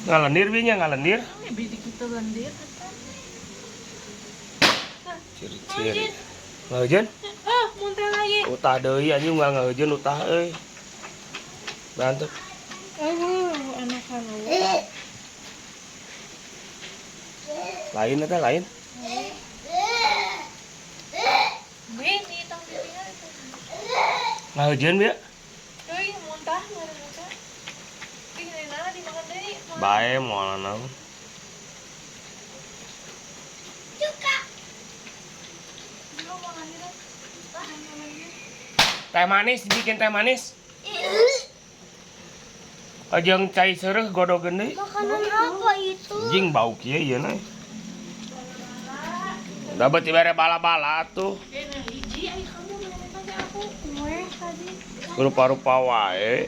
Ngalendir bi nya ngalendir. Ini biji kita lendir kata. Ciri-ciri. Ngahujan? Ah, muntah lagi. Utah deui anjing unggal ngahujan utah euy. Bantu. Aduh, anakan lu. Lain eta lain. Bi, di tong ditinggal itu. Ngahujan bi. Euy, muntah, muntah. Ih, nana dimakan deui. Bae moal naon. Belum makan itu. Teh manis bikin teh manis. Ajang cai seureuh godogeun deui. Makanan apa itu? Anjing bau kieu ieu na. Udah beuti bere bala-bala tuh. Eh, nah hiji ai kamu mana tadi aku kue tadi. Rupa-rupa wae.